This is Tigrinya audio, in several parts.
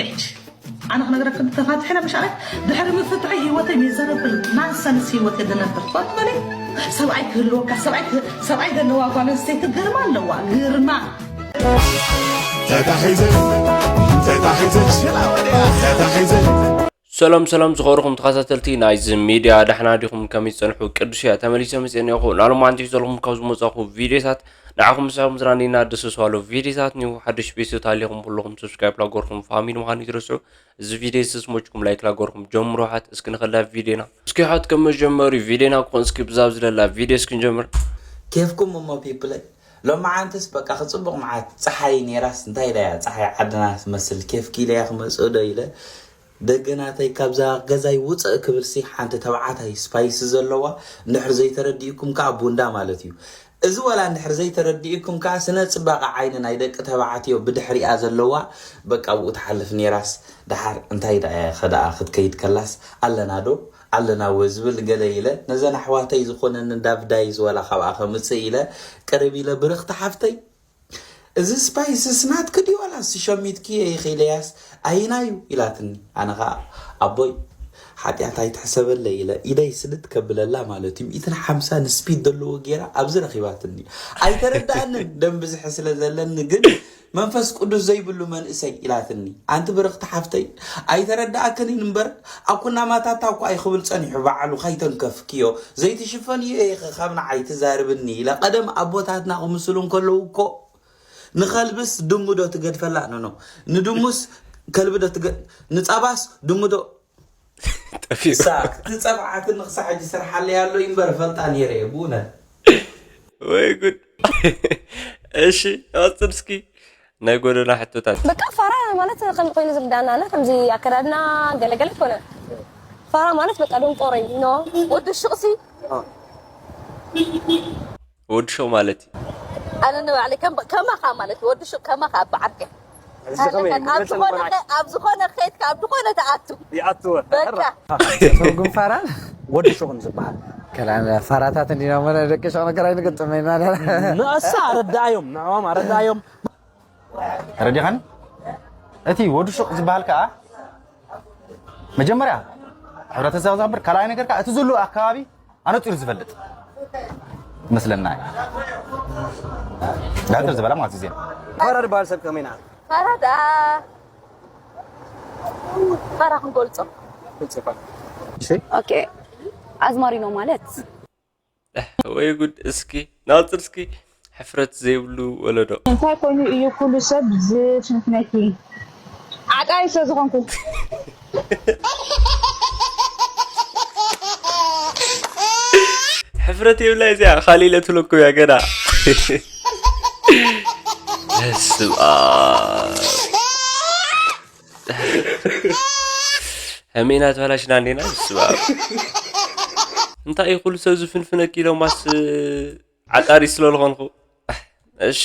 ሕጂ ኣነ ክነግረክን ተፋትሕና ምሽ ኣለ ድሕሪ ምፍትሒ ህይወተይ ሚዘረብል ናንሰንስ ህይወት የደነብር ትፈልጥ በለ ሰብኣይ ክህልወካ ሰብኣይ ክህ- ሰብኣይ ዘለዋ ጓል ኣንስተይቲ ግርማ ኣለዋ ግርማ ተታሒዘ ተታሒዘ ሽላ ወዲያ ተታሒዘ ሰላም ሰላም ዝኸበርኩም ተኸታተልቲ ናይዚ ሚድያ ዳሕና ዲኹም ከመይ ዝፀንሑ ቅዱስ እያ ተመሊሰ መፅአ እኒኹ ናሎም ኣንቲ ዘለኹም ካብ ዝመፃኹ ቪድዮታት ንዓኹም ምሳኹም ዝራኒና ደሰስዋሎ ቪድዮታት ኒው ሓድሽ ቤተሰብ ታሊኹም ኩለኹም ሰብስክራይብ ላገርኩም ፋሚሊ ምዃኑ ይትረስዑ እዚ ቪድዮ ስስሞችኩም ላይክ ላገርኩም ጀምሮ ሓት እስኪ ንኸላ ቪድዮና እስኪ ሓት ከም መጀመሪ ቪድዮና ክኾን እስኪ ብዛብ ዝለላ ቪድዮ እስኪ ንጀምር ኬፍኩም እሞ ፒፕለይ ሎመዓንትስ በቃ ክፅቡቕ መዓት ፀሓይ ነይራስ እንታይ ኢለያ ፀሓይ ዓድና ትመስል ኬፍ ኪለያ ክመፅእ ዶ ኢለ ደገናተይ ካብዛ ገዛይ ውፅእ ክብልሲ ሓንቲ ተባዕታይ ስፓይሲ ዘለዋ እንድሕር ዘይተረዲእኩም ከዓ ቡንዳ ማለት እዩ እዚ ወላ እንድሕር ዘይተረዲእኩም ከዓ ስነ ፅባቐ ዓይኒ ናይ ደቂ ተባዕትዮ ብድሕሪኣ ዘለዋ በቃ ብኡ ትሓልፍ ነይራስ ደሓር እንታይ ደኣ ከደኣ ክትከይድ ከላስ ኣለና ዶ ኣለና ወ ዝብል ገለ ኢለ ነዘን ኣሕዋተይ ዝኾነኒ ዳብዳይ ዝወላ ካብኣ ከምፅእ ኢለ ቅርብ ኢለ ብርኽቲ ሓፍተይ እዚ ስፓይስስ ናትኪ ድዩ ዋላ ንሱ ሸሚትክዮ ኢኺ ኢለያስ ኣይናዩ ኢላትኒ ኣነ ኸዓ ኣቦይ ሓጢኣት ኣይትሕሰበለይ ኢለ ኢደይ ስልጥ ከብለላ ማለት እዩ ሚእትን ሓምሳን ስፒድ ዘለዎ ጌራ ኣብዚ ረኺባትኒ ኣይተረድኣንን ደም ብዝሒ ስለ ዘለኒ ግን መንፈስ ቅዱስ ዘይብሉ መንእሰይ ኢላትኒ ኣንቲ ብርኽቲ ሓፍተይ ኣይተረድኣክንን እምበር ኣኩናማታታ እኳ ኣይኽብል ጸኒሑ ባዕሉ ካይተንከፍክዮ ዘይትሽፈንዮ ኢኺ ካብ ንዓይ ትዛርብኒ ኢለ ቀደም ኣቦታትና ክምስሉ እንከለዉ እኮ ንኸልብስ ድሙ ዶ ትገድፈላ ኖ ኖ ንድሙስ ከልቢ ዶ ትገ ንጸባስ ድሙ ዶ ጠፊኡ እሳ ክትጸብዓትኒ ክሳዕ ሕጂ ስርሓለይ ኣሎ እምበር ፈልጣ ነይረ እየ ብእውነት ወይ ጉድ እሺ ቀፅል እስኪ ናይ ጎደና ሕቶታት በቃ ፋራ ማለት ከምዚ ኮይኑ ዝርዳና ኣለ ከምዚ ኣከዳድና ገለገለ ኮነ ፋራ ማለት በቃ ደንቆሮ እዩ ኖ ወዲ ሽቕሲ ወዲ ሸው ማለት እዩ ኣነ ንባዕለይ ከም- ከማኻ ማለት እዩ ወዲ ሽቕ ከማኻ ኣብ ዓርቂ ኣብ ዝኾነ ከ- ኣብ ዝኾነ ከይድካ ኣብ ዝኾነ ትኣቱ ይኣትወ በቃ ትርጉም ፋራ ወዲ ሹቕ ዝበሃል ከላ ፋራታት እንዲና መለ ደቂ ሹቕ ነገር ኣይንገጥም ኢና ንእሳ ኣረዳእዮም ንዕኦም ኣረዳእዮም ተረዲኻኒ እቲ ወዲ ሹቕ ዝበሃል ከዓ መጀመርያ ሕብረተሰብ ዘኽብር ካልኣይ ነገር ከዓ እቲ ዘሎ ኣካባቢ ኣነፂሩ ዝፈልጥ መስለና እዩ ዳክተር ዝበላ ማለት እዩ ዜና ፋራ ዝበሃል ሰብ ከመይ ንዓ ፋራ ደኣ ፋራ ክንገልጾ ግልፂ ይኮን ኦኬ ኣዝማሪኖ ማለት ወይ ጉድ እስኪ ናፅር እስኪ ሕፍረት ዘይብሉ ወለዶ እንታይ ኮይኑ እዩ ኩሉ ሰብ ዝፍንፍነኪ ዓጣይ ስለ ዝኾንኩ ሕፍረት የብላ እዚኣ ካሊእ ኢለ ትለኩ እያ ገና በስመ ኣብ። ሕሜና ተበላሽና እንዴና? በስመ ኣብ። እንታይ እዩ ኩሉ ሰብ ዝፍንፍነኪ ኢሎማስ ዓጣሪ ስለ ዝኾንኩ። እሺ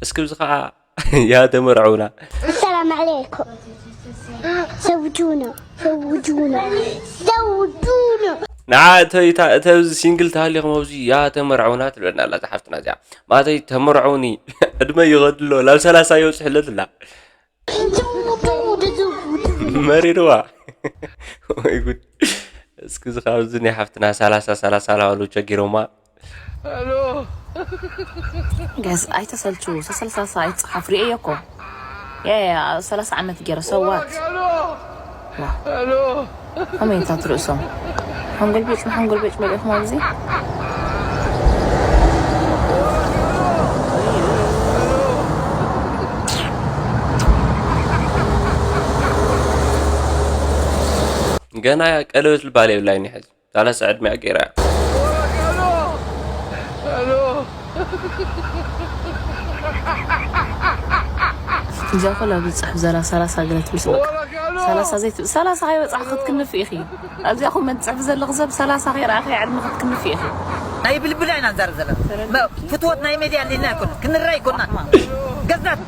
እስኪ ብዚ ከዓ ያ ተመርዐውና። السلام عليكم زوجونا زوجونا زوجونا ንዓ እተይ እታ- እተ ኣብዚ ሲንግል ተሃሊኹም ኣብዚ ያ ተመርዐውና ትብለና ኣላ እዛ ሓፍትና እዚኣ ማተይ ተመርዐውኒ ዕድመ ይኸድሎ ናብ ሰላሳ የውፅሕለት ኣላ መሪርዋ ወይ ጉድ እስኪ እዚ ካብዚ ናይ ሓፍትና ሰላሳ ሰላሳ ላበሉ ቸጊሮማ ጋይስ ኣይተሰልችዉ ሰሰልሳሳ ኣይትፅሓፍ ሪኤዮ እኮ ያ ያ ሰላሳ ዓመት ገይረ ሰዋት ኣሜንታት ርእሶም ሓንጎልቤጭ ንሓንጎልቤጭ በሊዕኹም ኣብዚ ገና ቀለበት ልባል የብላይን ሕዚ ሰላሳ ዕድሚኣ ገይራ እያ እዚኣ ኮላ ብፅሕፍ ዘላ ሰላሳ ገለ ትብል በቃ ሰላሳ ዘይትብል ሰላሳ ከይበፅዓ ክትክንፍ ኢኺ ኣብዚኣ ኮመንት ፅሕፍ ዘለኺ ሰብ ሰላሳ ከይረኣኺ ዕድሚ ክትክንፍ ኢኺ ናይ ብልብላ ኢና ንዛረብ ዘለና ፍትወት ናይ ሜድያ ኣለና ኣይኮነ ክንራ ኣይኮና ገዛት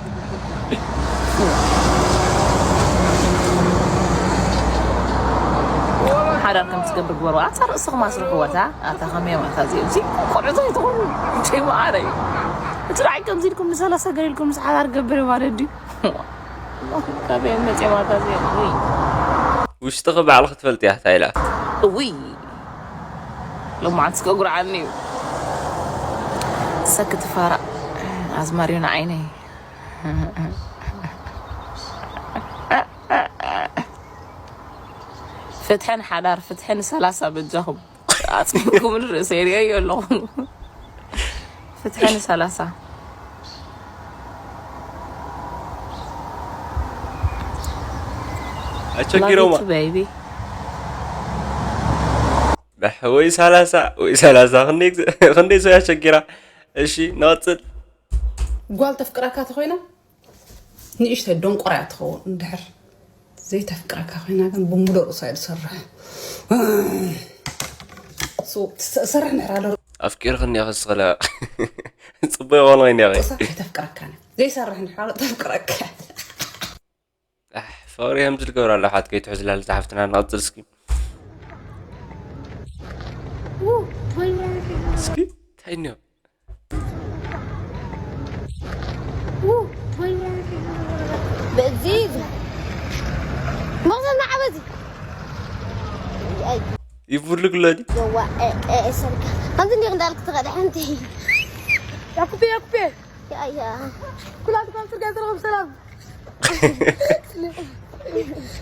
ሓዳር ከም ትገብር ግበርዋ ኣታ ርእስኹም ኣስርሕወታ ኣታ ከመይ ማታ እዚ እዚ ቆልዑ ዘይትኾኑ ሸይ መዓረ እዩ እቲ ደዓይ ከምዚ ኢልኩም ንሰላሳ ገለ ኢልኩም ምስ ሓዳር ገብር ማለት ድዩ ካበይ መፅእ ማታ እዚኦም? ውይ። ውሽጥኺ ባዕልኺ ትፈልጥያ እንታይ ኢላ? ውይ። ሎማዓት እስከ ጉርዓኒ እዩ። ሰክት ፋራ ኣዝማሪዮ ንዓይነይ። ፍትሕን ሓዳር ፍትሕን ሰላሳ በጃኹም። ኣጽሚምኩምን ርእሰይ ርእየዮ ኣለኹ። ፍትሕን ሰላሳ። ኣቸጊሮማ። Love you too, baby። ዳሕ ወይ ሰላሳ ወይ ሰላሳ ክንደይ ግዜ- ክንደይ ሰው ያቸጊራ። እሺ፣ ንቐጽል። ጓል ተፍቅረካ ተኾይና ንእሽተይ ደንቆራ እያ ትኸውን። እንድሕር ዘይተፍቅረካ ኮይና ግን ብምሉእ ርእሳ እዩ ዝሰርሕ። ሶ፣ ትሰርሕ እንድሕር ኣሎ ኣፍቂርክኒ ኢኺ እስኽለ ጽቡቅ ይኾን ወይ እንዲያ? ርእሳ ኣይተፍቅረካን እያ። ዘይሰርሕ እንድሕር ኣሎ ተፍቅረካ። ኣሕ፣ ፍቕሪ ከምዚ ዝገብር ኣሎ ሓት ከይትሕዝላ ዝሓፍትና ንቐጽል እስኪ። እስኪ እንታይ እኒኦ? በዚ መኽሰብ ንዓበዚ ይቡልግ ኣሎ ድዩ? የዋ፣ እ፣ እ፣ ሰልካ። ከምዚ እንዲኹ እንዳልክ ትኸደ ሓንቲ። ያኩቤ፣ ያኩቤ። ያ፣ ያ። ኩላትኩም ኣብ ጽርግያ ዘለኹም ሰላም።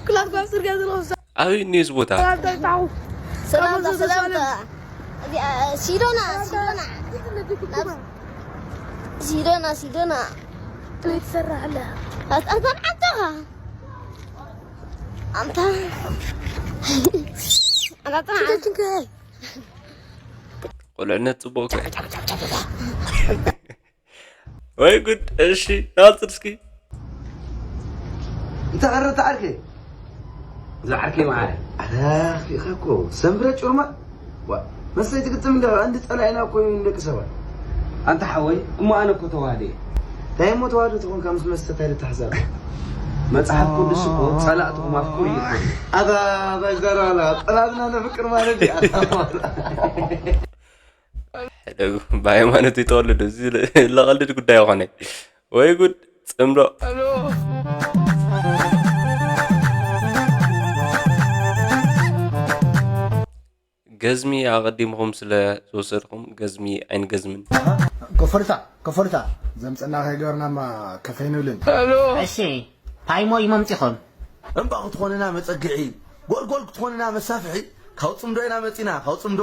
ኩላትኩም ኣብ ጽርግያ ዘለኹም ሰላም። ኣበይ እኒኦ እዚ ቦታ? ሰላምታ ይብጻሕኩም። ሰላምታ፣ ሰላምታ። እዚኣ፣ ሲዶና፣ ሲዶና። ሲዶና፣ ሲዶና። ትሰርሕ ኣላ። ኣታ፣ ኣታ፣ ኣታ። ኣንታ። ኣንታ ጥና። ችግር፣ ችግር። ቁልዕነት ጽቡቅ እኮ እዩ። ወይ ጉድ። እሺ፣ ናጽር እስኪ። እንተ ቀረታ ዓርከይ። እዛ ዓርከይ መዓረ። ኣረ፣ ኣኽፊእኻ እኮ። ሰንብረ ጩርማ። ዋ፣ መስተይ ትግጥም እንደ፣ እንዲ ጸላኢና እኮ እዩ ንደቂ ሰባት። ኣንታ ሓወይ፣ እሞ ኣነ እኮ ተዋህዶ እየ። እንታይ እሞ ተዋህዶ ትኾንካ ምስ መስተ እንታይ ልትሓሳብ? መጽሓፍ ቅዱስ እኮ ጸላእትኹም ኣፍቅሩ እዩ ትብል። ኣታ በሽደራላ፣ ጸላእትና ነፍቅር ማለት እዩ። ኣታ ሕደጉ፣ ብሃይማኖት ይተወለዱ። እዚ ለ-፣ ለቐልድ ጉዳይ ይኾነ። ወይ ጉድ፣ ጽምዶ። ገዝሚ ኣቐዲምኹም ስለ ዝወሰድኩም ገዝሚ ኣይንገዝምን። ኮፈርታ፣ ኮፈርታ፣ ዘምጸና ከይገርናማ ከፈይኑልን። እሺ፣ ፓይሞ እዩ መምጺኹም። እምባ ክትኾንና መጸግዒ፣ ጎልጎል ክትኾንና መሳፍሒ፣ ካብ ጽምዶ ኢና መጺና፣ ካብ ጽምዶ።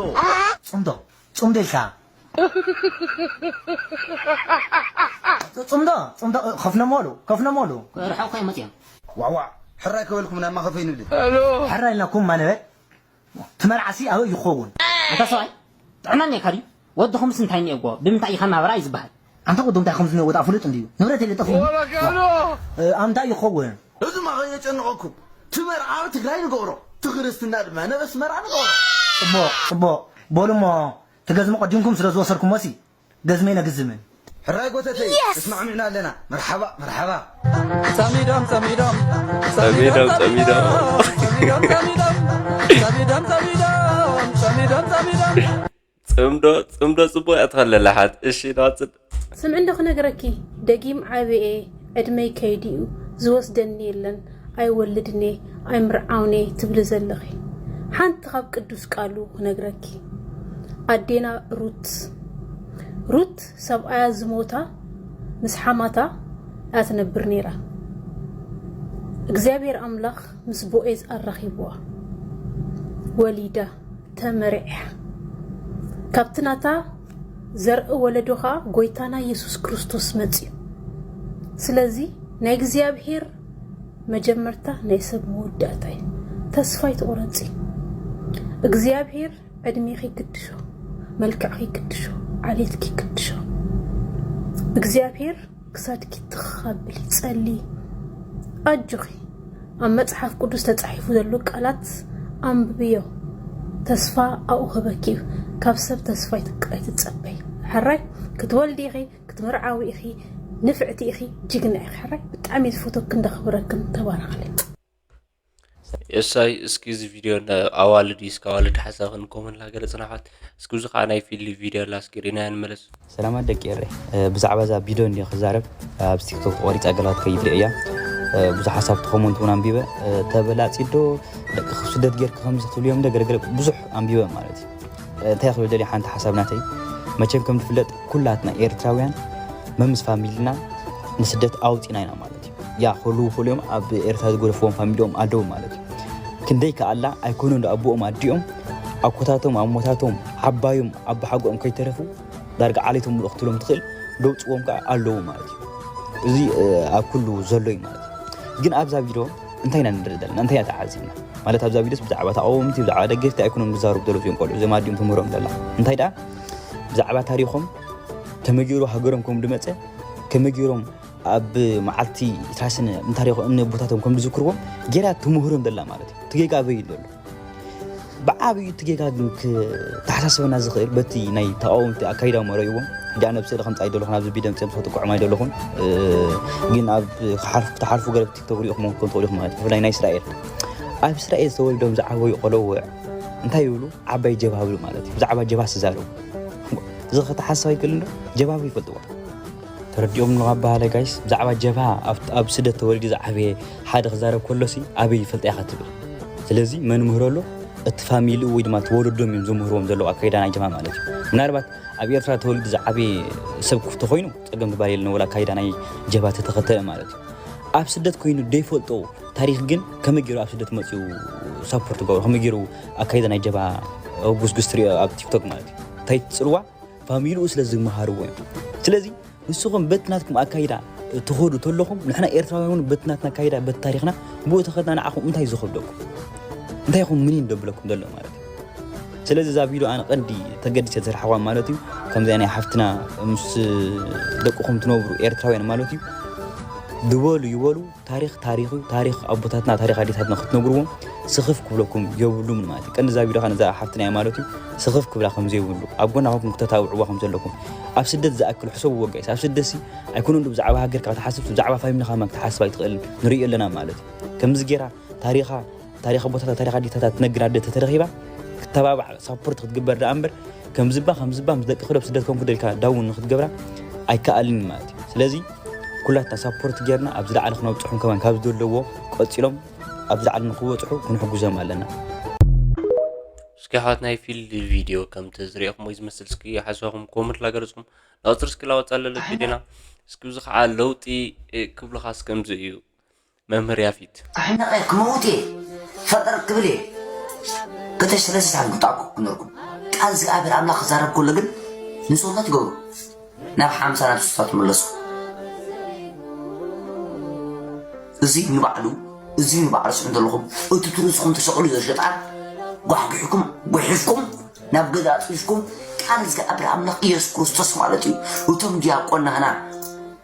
ጽምዶ፣ ጽምዶ ኢልካ። ጽምዶ፣ ጽምዶ፣ ከፍነሞሉ፣ ከፍነሞሉ። ርሑቕ ከይመጽኦም። ዋዋ፣ ሕራይ ከበልኩም ናማ ከፈይኑልን። ሕራይ ኢልናኩም ማነበል። እቲ መርዓሲ ኣበይ ይኸውን? ኣንታ ሰብኣይ፣ ጥዕና እኒአካ ድዩ? ወድኹምስ እንታይ እኒኦዎ? ብምንታይ ኢኻ ናብራ እዩ ዝበሃል? ኣንታ ወዶም እንታይ ከም ዝኒኦ ወዳ ፍሉጥ እንድዩ። ንብረት የለ ጠፊኡ። ወረጋሎ! እ፣ ኣንታ ይኸውን? እዚ ማ ከየጨንቐኩም። እቲ መርዓ ኣብ ትግራይ ንገብሮ። እቲ ክርስትና ድማ ነበስ መርዓ ንገብሮ። ጽቡቕ፣ ጽቡቕ። በሉ እሞ፣ እቲ ገዝሚ ቀዲምኩም ስለ ዝወሰድኩሞሲ፣ ገዝመይ ነግዝምን። ሕራይ ጎተተይ፣ የስ! ተስማዕሚዕና ኣለና። መርሓባ፣ መርሓባ። ጸሚዶም፣ ጸሚዶም፣ ጸሚዶም፣ ጸሚዶም። ጸሚዶም፣ ጸሚዶም፣ ጸሚዶም፣ ጸሚዶም፣ ጸሚዶም፣ ጸሚዶም። ጽምዶ፣ ጽምዶ ጽቡቕ እያ ትኸለላ ሓት። እሺ፣ ንቐጽል። ስምዒ እንዶ ክነግረኪ፣ ደጊም ዓብየ፣ ዕድመይ ከይድዩ፣ ዝወስደኒ የለን፣ ኣይወልድኔ፣ ኣይምርዓውኔ ትብሊ ዘለኺ። ሓንቲ ካብ ቅዱስ ቃሉ ክነግረኪ። ኣዴና ሩት፣ ሩት ሰብኣያ ዝሞታ ምስ ሓማታ እያ ትነብር ነይራ። እግዚኣብሔር ኣምላኽ ምስ ቦኤዝ ኣራኺብዋ። ወሊዳ፣ ተመርዕያ። ካብቲ ናታ ዘርኢ ወለዶ ኸኣ ጐይታና የሱስ ክርስቶስ መጺኡ። ስለዚ ናይ እግዚኣብሔር መጀመርታ ናይ ሰብ መወዳእታ እዩ። ተስፋ ኣይትቑረጺ። እግዚኣብሔር ዕድሜኺ ይግድሾ፣ መልክዕኺ ይግድሾ፣ ዓሌትኪ ይግድሾ። እግዚኣብሔር ክሳድኪ ትኽ ኣብሊ፣ ጸሊ። ኣጆኺ። ኣብ መጽሓፍ ቅዱስ ተጻሒፉ ዘሎ ቃላት ኣንብብዮ። ተስፋ ኣብኡ ክህበኪ እዩ። ካብ ሰብ ተስፋ ኣይትቅ-፣ ኣይትጸበይ። ሕራይ ክትወልዲ ኢኺ፣ ክትምርዓዊ ኢኺ፣ ንፍዕቲ ኢኺ፣ ጅግና ኢኺ። ሕራይ ብጣዕሚ ዝፈተክን ደኽብረክን። ተባረኽለይ። የሳይ፣ እስኪ እዚ ቪድዮ ን-፣ ኣዋልድ እዩ፣ እስኪ ኣዋልድ ሓሳብክን ኮመንት ላገለጽና ኣሕዋት። እስኪ እዚ ኸዓ ናይ ፊሊ ቪድዮ ኣላ፣ እስኪ ርኢናያ ንመለስ። ሰላማት ደቂ ኤረይ፣ እ፣ ብዛዕባ እዛ ቪድዮ እንድየ ክዛረብ፣ ኣብ ቲክቶክ ቆሪጻ ገለ ክትከይድ እያ። ብዙሕ ሓሳብ ተኸመንት እውን ኣንቢበ። ተበላጺ ዶ ደቂ ስደት ጌርክ ከምዚ ክትብሉ እዮም ዶ ገለገለ ብዙሕ ኣንቢበ ማለት እዩ። እንታይ ክብል ደልየ ሓንቲ ሓሳብ ናተይ፣ መቸም ከም ዝፍለጥ ኩላትና ኤርትራውያን መምስ ፋሚልና ንስደት ኣውፂና ኢና ማለት እዩ። ያ ክህልዉ ይኽእሉ እዮም፣ ኣብ ኤርትራ ዝገደፍዎም ፋሚሊኦም ኣለዉ ማለት እዩ። ክንደይ ከኣላ ኣይኮኑን ዶ ኣቦኦም ኣዲኦም ኣኮታቶም ኣሞታቶም ዓባዮም ኣቦሓጎኦም ከይተረፉ ዳርጋ ዓሌቶም ምልኡ ክትብሎም ትኽእል ደውፅዎም ከዓ ኣለዉ ማለት እዩ። እዚ ኣብ ኩሉ ዘሎ እዩ ማለት እዩ። ግን ኣብዛ ቪድዮ እንታይ ኢና ንርኢ ዘለና እንታይ ኢና ተዓዚብና? ማለት ኣብዛ ቪድዮስ ብዛዕባ ተቃወምቲ ብዛዕባ ደገፍቲ ኣይኮኖም ዝዛረቡ ዘለዉ እዚኦም ቆልዑ እዚኦም ኣዲኦም ትምህሮም ዘላ እንታይ ደኣ ብዛዕባ ታሪኾም ከመይ ገይሩ ሃገሮም ከም ዝመፀ ከመይ ገይሮም ኣብ መዓልቲ ኢስራስን ንታሪኾ እነ ቦታቶም ከም ዝዝክርዎም ጌራ ትምህሮም ዘላ ማለት እዩ። ትጌጋ ኣበይ ዘሎ ብዓብዩ እቲ ጌጋ ግን ክተሓሳስበና ዝኽእል በቲ ናይ ተቃወምቲ ኣካይዳ መረእዎም እዳ ነብሲ ኢለ ከምፃ ኣይደለኹን ኣብዚ ቢደም ፅም ሰው ጥቁዕም ኣይደለኹን። ግን ኣብ ክተሓልፉ ገለ ቲክቶክ ሪኢኹም ከም ትኽእሉ ኢኹም ማለት ብፍላይ ናይ እስራኤል ኣብ እስራኤል ዝተወልዶም ዝዓበዩ ቆለውዕ እንታይ ይብሉ ዓባይ ጀብሃ ብሉ ማለት እዩ። ብዛዕባ ጀብሃ ስዛረቡ እዚ ከተሓስብ ኣይክእል እንዶ ጀብሃ ይፈልጥዎ ተረዲኦም ኣለኹ ኣባሃላይ ጋይስ ብዛዕባ ጀብሃ ኣብ ስደት ተወሊዱ ዝዓበየ ሓደ ክዛረብ ከሎሲ ኣበይ ይፈልጣ ኢኻ ትብል። ስለዚ መን ምህሮ ኣሎ እቲ ፋሚሊኡ ወይ ድማ እቲ ወለዶም እዮም ዝምህርዎም ዘለዉ ኣካይዳ ናይ ጀብሃ ማለት እዩ። ምናልባት ኣብ ኤርትራ ተወሊዱ ዝዓበየ ሰብ ተኾይኑ ጸገም ክባል የለን ወላ ኣካይዳ ናይ ጀብሃ ተተኸተለ ማለት እዩ። ኣብ ስደት ኮይኑ ደይፈልጦ ታሪኽ ግን ከመይ ገይሩ ኣብ ስደት መጺኡ ሳፖርት ገብሮ ከመይ ገይሩ ኣካይዳ ናይ ጀብሃ ጉስጉስ ትሪኦ ኣብ ቲክቶክ ማለት እዩ። እንታይ ትጽልዋ ፋሚሊኡ ስለ ዝመሃርዎ እዮም። ስለዚ ንስኹም በቲ ናትኩም ኣካይዳ ትኸዱ ተለኹም ንሕና ኤርትራውያን እውን በቲ ናትና ኣካይዳ በቲ ታሪኽና ብኡ ተኸድና ንዓኹም እንታይ ዝኸብደኩም እንታይ ኹም ምኒን ደብለኩም ዘሎ ማለት እዩ። ስለዚ እዛ ቪድዮ ኣነ ቀንዲ ተገዲሰ ዝሰርሓዋ ማለት እዩ ከምዚኣ ናይ ሓፍትና ምስ ደቅኹም ትነብሩ ኤርትራውያን ማለት እዩ ዝበሉ ይበሉ ታሪኽ ታሪኽ እዩ። ታሪኽ ኣቦታትና ታሪኽ ኣዴታትና ክትነግርዎም ስኽፍ ክብለኩም የብሉምን ማለት እዩ። ቀንዲ እዛ ቪድዮ ከ ነዛ ሓፍትና እያ ማለት እዩ ስኽፍ ክብላ ከም ዘይብሉ ኣብ ጎና ኮንኩም ክተታብዕዋ ከም ዘለኩም ኣብ ስደት ዝኣክል ሕሰብዎ ጋይስ። ኣብ ስደትሲ ኣይኮነን ዶ ብዛዕባ ሃገርካ ክትሓስብ ብዛዕባ ፋሚልኻ ማ ክትሓስብ ኣይትኽእልን ንሪኦ ኣለና ማለት እዩ። ከምዚ ጌራ ታሪኻ ታሪኽ ኣቦታታ ታሪኽ ኣዴታታ ትነግር ኣደ ተተረኺባ ክተባባዕ ሳፖርት ክትግበር ደኣ እምበር ከምዝባ ከምዝባ ምስ ደቂ ክለብ ስደት ኮንኩ ደልካ ዳውን ንክትገብራ ኣይከኣልን ማለት እዩ። ስለዚ ኩላትና ሳፖርት ጌርና ኣብ ዝለዓለ ክነብፅሖም ከማን ካብ ዝደለዎ ቀፂሎም ኣብ ዝለዓለ ንክበፅሑ ክንሕጉዞም ኣለና። እስኪ ኣሕዋት ናይ ፊልድ ቪድዮ ከምቲ ዝሪእኹም ወይ ዝመስል እስኪ ሓሳብኩም ኮመንት ላገለፅኩም ንቐፅር እስኪ ላወፃ ኣለለ ቪድዮና እስኪ እዚ ከዓ ለውጢ ክብሉኻስ ከምዚ እዩ መምህር ያፊት ኣሕነቐ ክመውት እየ ፈጠር ክብል እየ ክልተ ሽሕ ሰለስተ ሰዓት ክጣዕኩ ክነርኩም ቃል እግዚኣብሔር ኣምላኽ ክዛረብ ከሎ ግን ንስኹም ትገብሩ ናብ ሓምሳ ናብ ስሳ ትመለሱ እዚ ንባዕሉ እዚ ንባዕሉ ስዑ ዘለኹም እቲ ትርእስኹም ተሰቕሉ ዘሎ ሸጣን ጓሕጒሕኩም ጉሒፍኩም ናብ ገዛ ኣፅቢፍኩም ቃል እግዚኣብሔር ኣምላኽ ኢየሱስ ክርስቶስ ማለት እዩ እቶም ዲያቆን ናህና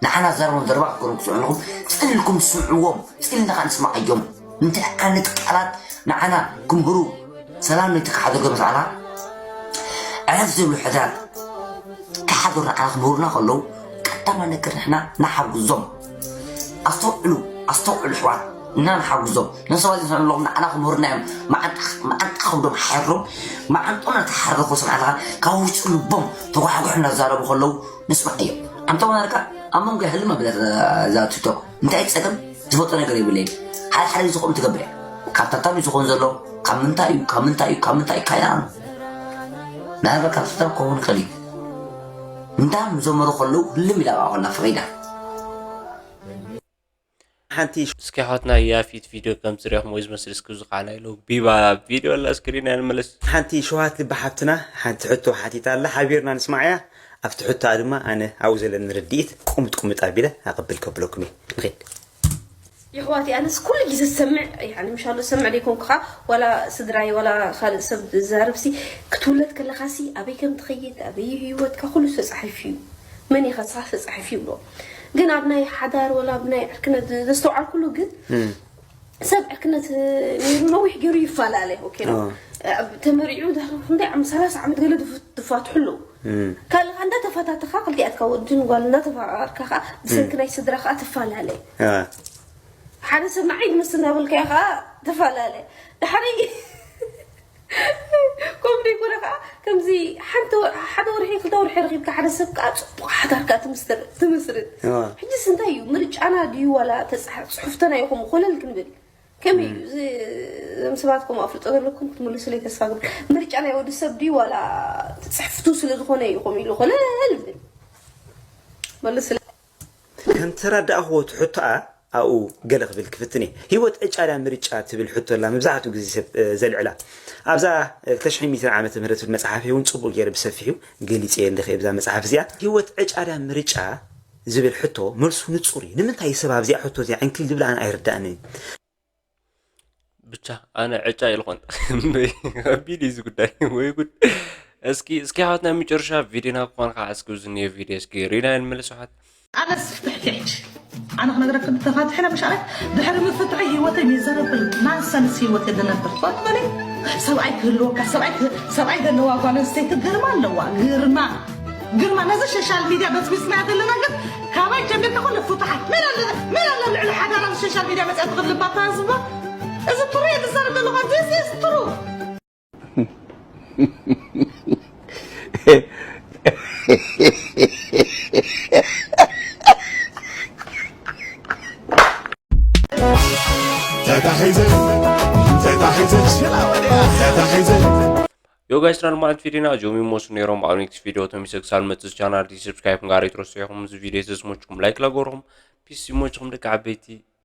ንዓና ዘረቦም ዘረባ ክገሩ ክስዑ ኣለኹም ፅልልኩም ስምዕዎም ፅልና ከዓ ንስማዓዮም እንታይ ዓይነት ቃላት ንዓና ክምህሩ ሰላም ነቲ ክሓደገ መስዓላ ዕለት ዝብሉ ሕዳር ክሓደሩ ንዓና ክምህሩና ከለዉ ቀዳማ ነገር ንሕና ንሓግዞም ኣስተውዕሉ ኣስተውዕሉ ኣሕዋት እና ንሓግዞም ነሰባት ዝሰምዕለኹም ንዓና ክምህሩና እዮም መዓንጣ ከብዶም ሓሮም መዓንጦም እናተሓረኹ ስምዓልኻ ካብ ውሽጢ ልቦም ተጓሕጉሑ እናዛረቡ ከለዉ ንስማዕ እዮም ኣንተ ወናርካ ኣብ መንጎ ይህልም ኣብለ እዛ ቲክቶክ እንታይ ጸገም ዝፈጦ ነገር የብለይ ሓደ ሓደ ዝኾም ትገብር ካብ ታታሚ ዝኾን ዘሎ ካብ ምንታይ እዩ ካብ ምንታይ እዩ ካብ ምንታይ እዩ ካይና ናበ ካብ ታታሚ ክኸውን ይኽእል እዩ እንዳ ምዘመሩ ከለዉ ህልም ኢላ ኣብኣ ኮላ ፈቒዳ ሓንቲ እስኪ ኣሕዋትና ያፊት ቪድዮ ከም ዝሪእኹም ወይ ዝመስል እስኪ እዚ ከዓ ናይ ሎቢ ቢባ ቪድዮ ኣላ እስክሪን እያ ንመለስ ሓንቲ ሸውሃት ልቢ ሓፍትና ሓንቲ ሕቶ ሓቲታ ኣላ ሓቢርና ንስማዕ እያ ኣብቲ ሕቶኣ ድማ ኣነ ኣብኡ ዘለኒ ርድኢት ቁምጥ ቁምጥ ኣቢለ ኣቐብል ከብለኩም እየ ንኸድ የሕዋትይ ኣነስ ኩሉ ግዜ ዝሰምዕ ያኒ ምሻሉ ዝሰምዕ ደይኮንኩ ኸዓ ዋላ ስድራይ ዋላ ካልእ ሰብ ዝዛረብሲ ክትውለድ ከለኻሲ ኣበይ ከም ትኸይድ ኣበይ ህይወትካ ኩሉ ተፃሒፉ እዩ መን ኢኻ ንስኻ ተፃሒፉ ይብሎ ግን ኣብ ናይ ሓዳር ወላ ኣብ ናይ ዕርክነት ዘስተውዓልኩሉ ግን ሰብ ዕርክነት ነይሩ ነዊሕ ገይሩ ይፈላለ ኦኬ ነው ተመሪዑ ድሕሪ ክንደይ ዓመት ሰላሳ ዓመት ገለ ዝፋትሑ ኣለዉ ካልኻ እንዳተፋታተኻ ክልቲኣትካ ወድን ጓል እንዳተፋቃቀርካ ከዓ ብሰንኪ ናይ ስድራ ከዓ ትፈላለ ሓደ ሰብ ንዓይ ድምስ እንዳበልካዮ ከዓ ትፈላለ ድሕሪ ከምኡ ደይኮነ ከዓ ከምዚ ሓንቲ ወ- ሓደ ወርሒ ክልተ ወርሒ ረኺብካ ሓደ ሰብ ከዓ ፅቡቅ ሓዳር ከዓ ትምስር- ትምስርት። ሕጅስ እንታይ እዩ ምርጫና ድዩ ዋላ ተፃሕ- ፅሑፍተና ይኹም ኮለል ክንብል ከመይ እዩ እዚ? እዞም ሰባት ከምኡ ኣፍልጦ ዘለኩም ክትምልሱለይ ተስፋ ግብር። ምርጫ ናይ ወዲ ሰብ ድዩ ዋላ ትፅሕፍቱ ስለ ዝኾነ እዩ ከምኡ ኢሉ ኮለል ዝብል? መልስለይ። ከም ተረዳእኽዎ እቲ ሕቶኣ ኣብኡ ገለ ክብል ክፍትን እየ። ህይወት ዕጫ ድያ ምርጫ ትብል ሕቶ ኣላ መብዛሕትኡ ግዜ ሰብ ዘልዕላ። ኣብዛ ክልተ ሽሕን ሚእትን ዓመተ ምህረት ዝብል መፅሓፈይ እውን ፅቡቕ ገይረ ብሰፊሑ ገሊፀያ ኣለኹ እየ ብዛ መፅሓፍ እዚኣ። ህይወት ዕጫ ድያ ምርጫ ዝብል ሕቶ መልሱ ንፁር እዩ። ንምንታይ ሰብ ኣብዚኣ ሕቶ እዚኣ ዕንክሊል ዝብል ኣነ ኣይርዳእንን እዩ። ብቻ ኣነ ዕጫ ኢልኾን ከቢድ እዩ እዚ ጉዳይ ወይ ጉድ። እስኪ እስኪ ሓወትና መጨረሻ ቪዲዮና ክኾን ከዓ እስኪ እዚ ኒዮ ቪዲዮ እስኪ ሪና ንመለስ ሓት ኣነስ ፍትሕቲ ሕጂ ኣነ ክነግረክን ተፋትሕና ምሽ ኣረ ድሕሪ ምፍትሒ ህይወተይ ሚዘረብል ናንሰንስ ህይወት የደነብር ትፈልጥኒ ሰብኣይ ክህልወካ ሰብኣይ ክ- ሰብኣይ ዘለዋ ጓል ኣንስተይቲ ግርማ ኣለዋ ግርማ ግርማ ነዚ ሶሻል ሚድያ በስቢስና ዘለና ግን ካባይ ጀሚርካ ኩሉ ፍቱሓት መን ኣለ መን ኣለ ልዕሊ ሓዳራ ሶሻል ሚድያ መፅያ ትኽልባታ ህዝባ እዚ ትሩ እየ ዝዛረብ ዘለኹ this is true ተታሒዘ ተታሒዘ ተታሒዘ ዮ ጋይስ ትራን ማለት ቪዲዮና ጆሚ ሞስ ነይሮም ኣብ ኔክስት ቪዲዮ ተሚሰ ክሳብ መፅእ ቻናል ዲ ሰብስክራይብ ጋር ይትረሱ ኢኹም እዚ ቪዲዮ ተስሞችኩም ላይክ ላጎርኹም ፒስ ይሞችኩም ደቂ ዓበይቲ